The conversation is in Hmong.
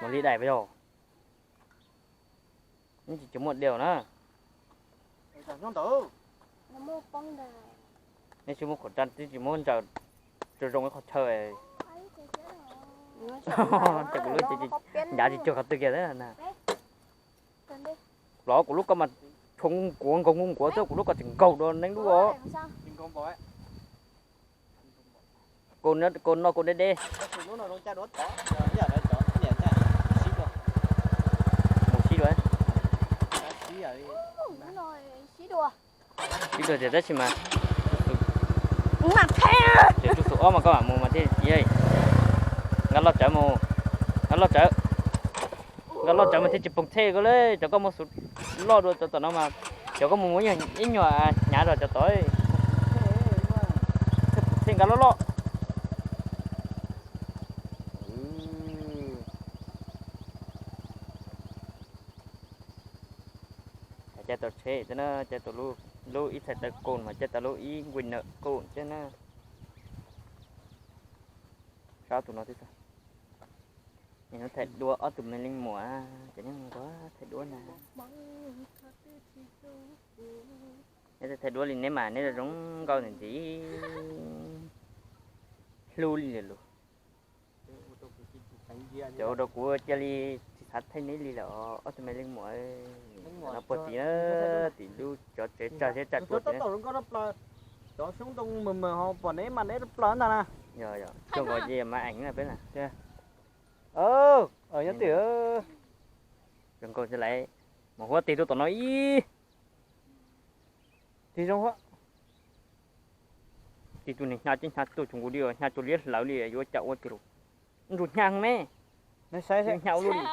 Mus li dais puas yog? Neb tsis tsis muaj dej na. Neb sib muab khuam raj twb tsis muab ntsaws zoo zoo ib qho chaw. Ces kuv lub ncav tsis cuag qhov twg kiag na. Los kuv lub koj mas tshuav nkuav nkaus nkuav xwb, kuv lub koj tseem nkaug dua neeb lub os. Kau noj kau deb deb. Mus sib dua. Sib dua tias tab sis mas, ces tsuj xus ob mas koj mam mus mas thiaj li. Nqa loj tsawv mus, nqa loj tsawv, nqa loj tsawv mas thiaj tsis poob txhej koj li. Cov koj muab xus loj dua cov tom no mas, cov koj mus muab ib nyuag hnyav zog cov tod. Txhej nqa loj loj. Caij tau tsheb thiab na, caij tau lub ib txhais taw koom mas caij tau lub ib nqui nawm koom thiab na. Sab tus no twb tag. Nws thaij duab ob tug me leej muam, ces neb mus thaij duab na. Neb thaij duab li neb mas neb zoo nkauj ntxiv, hlub li lawm lus. Ces ua rau kuv cia li tsis xav thaij neb li lawm ob tug me leej muam. No puag tim, tim lub cov tsev tsawg thiab tsam tuaj tim. Cov xyoob ntoo mas mas ho pom neb mas neb plaws ntag na. Yog, yog, tuaj nkaus ces mas eev na peb na. Nyob twj zoo nkauj lawm, mas huab tig tuaj tom no ib. Tig zoo huab. Tig tus niag hnyav ces hnyav tuaj txog nkaus li, hnyav tsuas liab hlawv li, yuav cas ua tiag los. Ntsuag hnyav heev ne. Saib hnyav ua luaj li.